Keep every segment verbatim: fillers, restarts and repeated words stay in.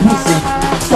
Nou se Solid Rouge.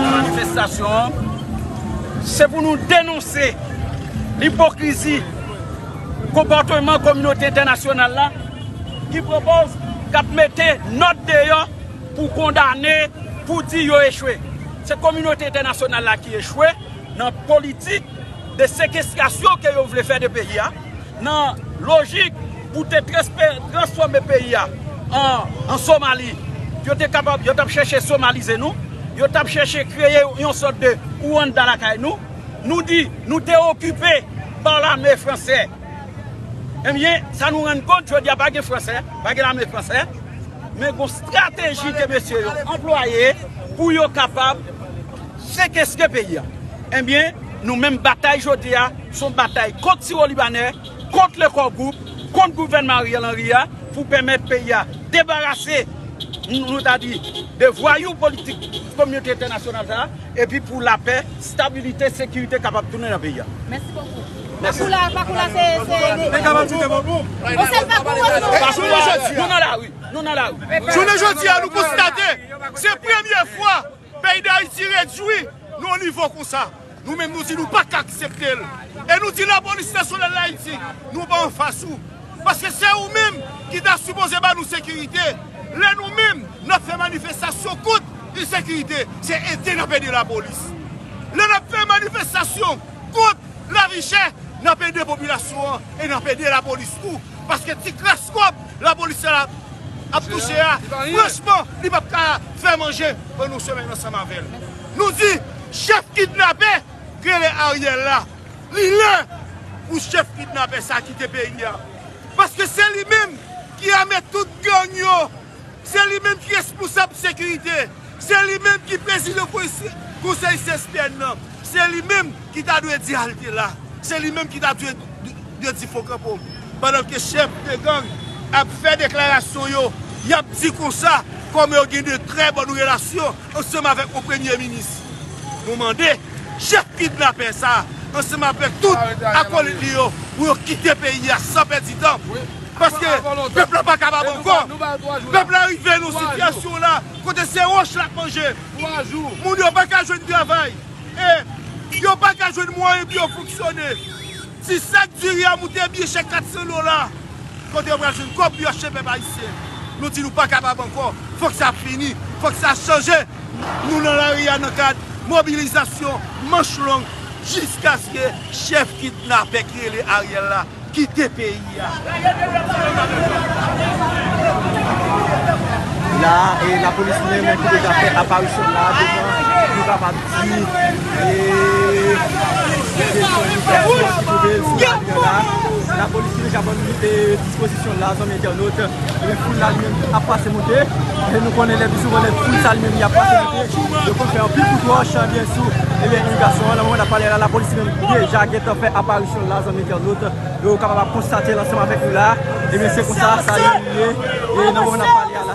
Manifestasyon an, se pou nou denonse ipokrizi konpòtman kominote entènasyonal la ki pwopoze, k ap mete nòt deyò pou kondane, pou di yo echwe. Se kominote entènasyonal la ki echwe nan politik de sekestrasyon ke yo vle fè de peyi a, nan lojik pou te transpe-, transfòme peyi a an, an Somali. Yo te kapab, yo t ap chèche somalize nou, yo t ap chèche kreye yon sòt de Rwanda lakay nou. Nou di, nou te okipe pa lame fransè. Ebyen, sa nou rann kont, jodi a pa gen fransè, pa gen lame fransè, men gon estrateji ke mesye yo anplwaye pou yo kapab sekestre peyi a. Ebyen, nou menm batay jodi a, se yon batay kont Siwo Libanè, kont Lekò Gwoup, kont gouvènman Ariel Henry a, pou pèmèt peyi a debarase, nou, nou ta di, de vwayou politik kominote entènasyonal sa a, epi pou lapè, stabilite, sekirite kapab tounen nan peyi a. Mèsi bokou. Mèsi. Pakou la, pakou la, se, se yon sèl pakou, wè, nou, nou nan lari, nou nan lari. Jounen jodi a, nou konstate, se premye fwa peyi Dayiti redui nan yon nivo konsa. Nou menm, nou di nou pa ka aksepte l. E nou di lapolis nasyonal Dayiti, nou pa anfas ou. Paske se ou menm ki ta sipoze ba nou sekirite. Lè nou menm, n ap fè manifestasyon kont ensekirite, se ede n ap ede lapolis. Lè n ap fè manifestasyon kont lavi chè, n ap ede popilasyon an e n ap ede lapolis tou. Paske ti kras kòb lapolis la ap touche a, franchman, li p ap ka fè manje pandan yon semèn ansanm avè l. Nou di, chèf kidnapè k rele Ariel la, li lè pou chèf kidnapè sa a kite peyi a. Paske se li menm ki ame tout gang yo. Se li menm ki responsab sekirite. Se li menm ki prezidan konsèy, konsèy C S P N nan. Se li menm ki ta dwe di alte la. Se li menm ki ta dwe, dwe di fò kanpe w. Pandan ke chèf de gang ap fè deklarasyon yo, y ap di konsa, kòm yo gen de trè bòn relasyon ansanm avèk yon premye minis. Nou mande chèf kidnapè sa, ansanm avèk tout akolit li yo, pou yo kite peyi a san pèdi tan. Paske pèp la pa kapab ankò. Pèp la rive nan sitiyasyon la, kote se wòch l ap manje. Moun yo pa ka jwenn travay. E yo pa ka jwenn mwayen pou yo fonksyone. Ti sak diri a moute byen chè kat san dola. Kote yo pral jwenn kòb pou yo achte pèp ayisyen? Nou di nou pa kapab ankò. Fòk sa fini. Fòk sa chanje. Nou nan lari a nan kad mobilizasyon manch long jiskaske chèf kidnapè ki rele Ariel la kite peyi a. La, e lapolis menm ki deja fè aparisyon la devan, nou kapab di, e, ke son imitasyon ki twouve l sou lari an la. Lapolis ki deja pran, e, dispozisyon l la, zanmi entènot. Ebyen, foul la li menm ap pase monte. E nou konnen lè pi souvan lè foul sa li menm li ap pase monte, yo konn fè anpil kout wòch, byen sou Ebyen, imigrasyon an, nan moman n ap pale a la, lapolis li menm deja gentan fè aparisyon l la, zanmi entènot. Yo kapab ap konstate l ansanm avèk nou la. Ebyen, se konsa, sa yo ye. E nan moman n ap pale a la.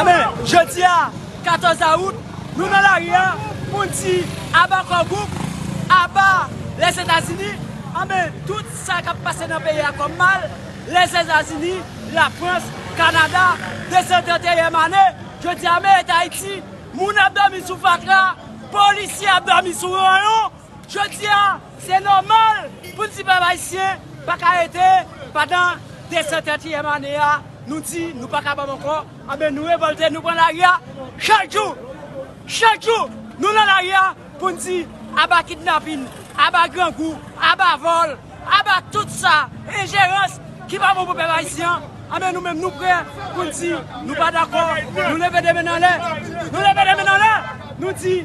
Anben, jodi a, katòz août, nou nan lari a pou n di aba Core Group, aba Lèzetazini. Anben, tout sa k ap pase nan peyi a kòm mal, Lèzetazini, Lafrans, Kanada, de san tranntenyèm ane, jodi a, men Ayiti, moun ap dòmi sou fatra, polisye ap dòmi sou ranyon. Jodi a, se nòmal pou n di pèp ayisyen pa ka rete pandan de san tranntenyèm ane a. Nou di, nou pa kapab ankò. Anben, nou revòlte, nou pran lari a. Chak jou, chak jou, nou nan lari a pou n di, aba kidnapin, aba grangou, aba vòl, aba tout sa, enjerans ki pa bon pou pèp ayisyen an. Anben, nou menm, nou prè pou n di, nou pa dakò. Nou leve de men anlè. Nou leve de men anlè. Nou di,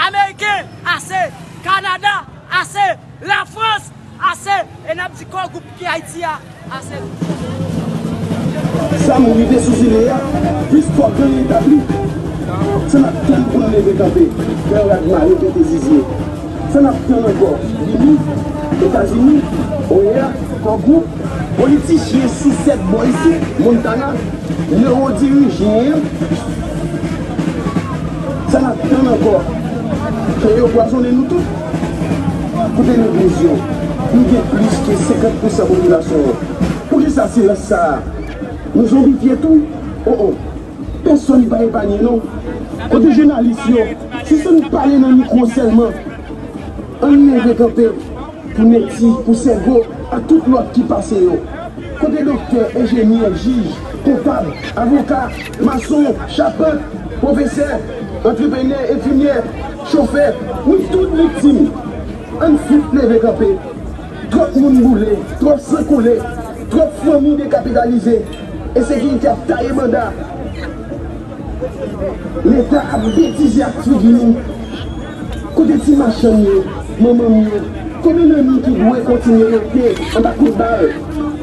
Ameriken, ase. Kanada, ase. Lafrans, ase. E n ap di Core Group ki Ayiti a, ase. Sa m rive sou zile a, plis fòk gen etabli. Sa n ap tann pou n leve kanpe, fè rad mare pete zizye. Sa n ap tann ankò? Vini, Etazini, OEA, Core Group, politichyen sousèt bò isit, Montana, newo dirijan. Sa n ap tann ankò? Ke yo pwazonnen nou tout? Kote legliz yo? Nou gen plis ke senkant pousan popilasyon an. Poukisa silans sa a? Nou zonbifye tou? O o. Pèsonn pa epanye non. Kote jounalis yo? Si se nou pale nan mikwo sèlman. Ann leve kanpe pou Neti, pou Sègo, ak tout lòt ki pase yo. Kote doktè, enjenyè, jij, kontab, avoka, mason, chapant, pwofesè, antreprenè, enfimyè, chofè, nou tout viktim. Ann fout leve kanpe. Twòp moun boule, twòp san koule, twòp fanmi dekapitalize, ensekirite ap taye banda. Leta ap betize ak figi nou. Kote ti machann yo, manman m yo? Konbyen nan nou ki dwe kontinye rete anba kout bal?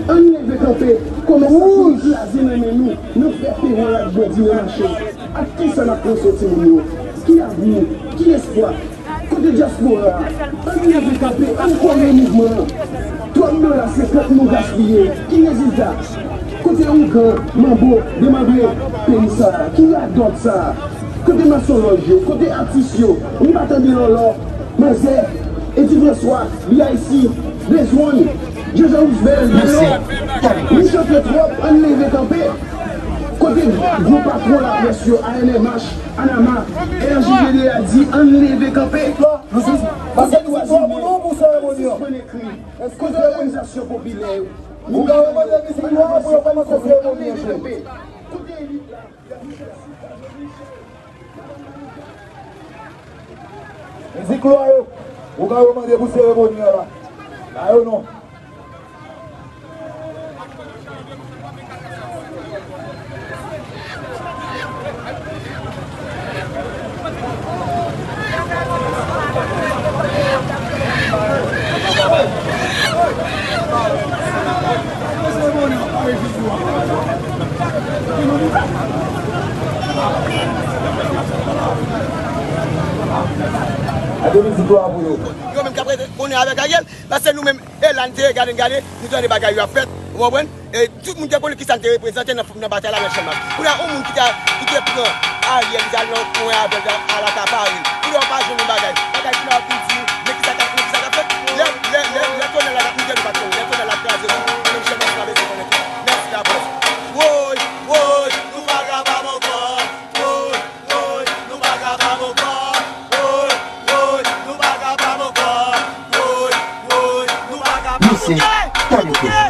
Ann leve kanpe, kòmanse pran kraze nan men nou, nan fè pewòl ak bandi nan mache. Ak kisa n ap panse timoun yo? Ki avni? Ki espwa? Kote dyaspora a? Ann leve kanpe, ann kore mouvman an. Twòp dola senkant nou gaspiye. Ki rezilta? Kote ougan, manbo, demanbre peyi sa a? Ki radòt sa a? Kote masonlòj yo? Kote atis yo? Nou pa tande Lòlò, Manzè, Edi Franswa, B I C, Blaze One, Jean Jean Roosevelt, Delò. Nou chante twòp, ann leve kanpe. Kote gwo patwon laprès yo, A N M H, Anama, R J V D A di, ann leve kanpe. Kote dwa imen? Sispann ekri. Kote òganizasyon popilè yo? Ann leve kanpe. Kote elit la? Mizik lwa yo. Ougan yo mande pou seremoni an la. Ba yo non. Gade mizik lwa pou yo. Yo menm k ap rete konnen avèk Ariel, paske nou menm, e la n te gade, n gade, nou tande bagay yo ap fèt, ou konprann? E tout moun te konnen kisa n te reprezante nan, nan batay la nan Chanmas. Kounye a, yon moun ki te, ki te pran Ariel, li te al nan yon kwen avè l, al akapare l. Kounye a, w pa jwenn yon bagay. Bagay kounye a, w ap vin di, men kisa k ap, men kisa k ap fèt? Lè, lè, lè, lè tonnè la t ap moute, nou pa t konnen. Lè tonnè la t kraze, nou menm Chanmas pa bezwen konnen tou. Mèsi, la près. Woy, woy, nou pa kapab ankò. Woy, woy, nou pa kapab ankò. Woy, woy, nou pa kapab ankò. Woy, woy, nou pa kapab ankò. Misye, talè koze.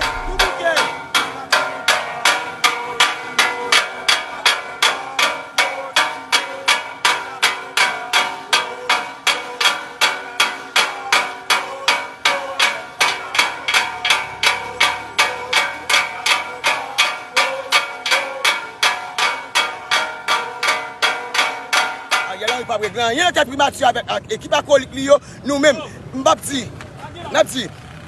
Ariel Henry p ap regle anyen nan tèt primati avèk, ak ekip akolik li yo. Nou menm, m p ap di, n ap di,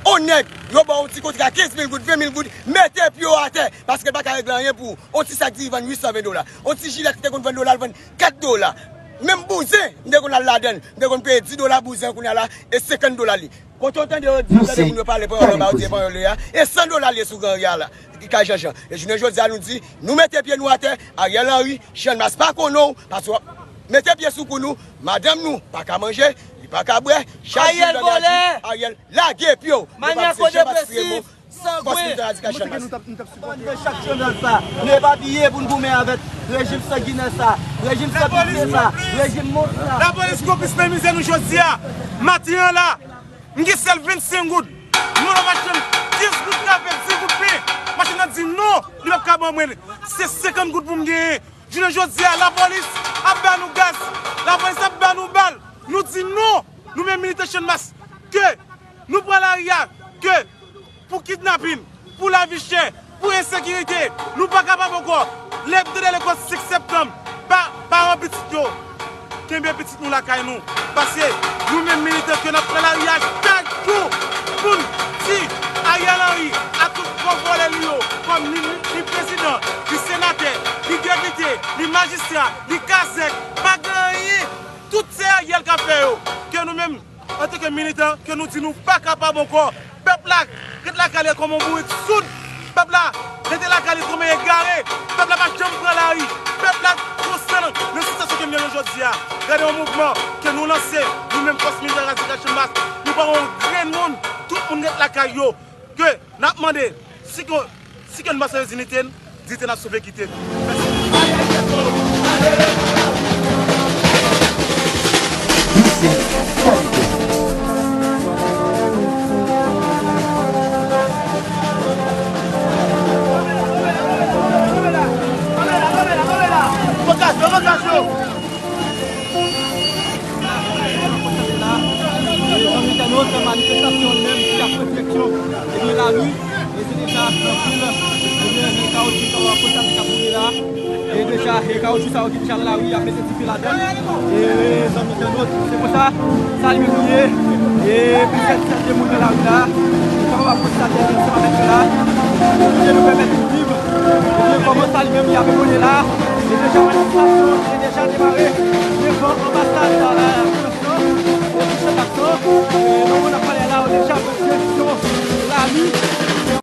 on nèg, yo ba w yon ti kontra kenz mil goud, ven mil goud, mete pye w atè, paske l pa ka regle anyen pou ou. On ti sak diri vann uit san ven dola. On ti jilèt ki te konn vann dola, l vann kat dola. Menm bouzen, m te konn al ladan l. M te konn peye dis dola bouzen, kounye a la, e senkant dola li. Kote w tande yo di, tande moun yo pale panyòl, yo ba yo di panyòl yo a, e san dola li sou Gran Ri a la, ki kay Janjan. E jounen jodi a, nou di, nou mete pye nou atè, Ariel Henry, Channmas pa konnen w, paske w ap mete pye sou kou nou, madanm nou pa ka manje, li pa ka bwè, chak jou Ariel vole, Ariel lage pye w. Mannyako depresif, sangwen. Fòs militan radikal Channmas. Bann de chak chanèl sa, nou epapiye pou n goumen avèk rejim sanginè sa, rejim san pitye sa, rejim mont sa. Lapolis konplis nan mizè nou jodi a. Maten an la, m gen sèl vennsenk goud. Moun nan machann dis goud kafe, dis goud pen. Machann nan di non, li p ap ka ban mwen. Se senkant goud pou m genyen. Jounen jodi a, lapolis ap ba nou gaz, lapolis ap ba nou bal. Nou di non, nou menm militan Channmas, ke nou pran lari a, ke pou kidnapin, pou lavi chè, pou ensekirite, nou pa kapab ankò. Lè m tande lekòl senk septanm, pa, paran pitit yo, kenbe pitit nou lakay nou. Paske nou menm militan ke n ap pran lari a chak jou pou n di Ariel Henry ak tout gwo vòlè li yo, kòm ni, ni prezidan, ni senatè, ni depite, ni majistra, ni kazèk, pa gen anyen. Tout se Ariel k ap fè yo. Ke nou menm, antanke militan, ke nou di nou pa kapab ankò. Pèp la ret lakay li kòm yon bourik soud. Pèp la rete lakay li kòm yon egare. Pèp la pa janm pran lari. Pèp la konstan nan sitiyasyon ke n ye la jodi a. Gade yon mouvman ke nou lanse, nou menm fòs militè radikal Channmas. Nou pa yon grenn moun, tout moun ret lakay yo. Ke n ap mande, si ke, si ke n pa chanje dinite n, dinite n ap sove kite n. Mèsi. Fokasyon, fokasyon! Nan konsèy la, e, zanmi entènot, manifestasyon an menm ki ap pran direksyon, ebyen, lari, e se deja anpil, ebyen, e, kawoutchou sa yo, konsèy ki ap boule la, e deja, e, kawoutchou sa yo ki deja nan lari, y ap mete dife ladan l, e, zanmi entènot, se konsa, sa li menm li ye, e, plizyè disèt de moun nan lari la, nou pa kapab konstaten ansanm avèk yo la, pou ke nou pèmèt nou viv, ebyen, kòman sa li menm li ap evoliye la, e deja manifestasyon, e deja demare, devan anbasad, a, a, Frans lan, e pou chak aksyon, e, nan moman n ap pale a la, yo deja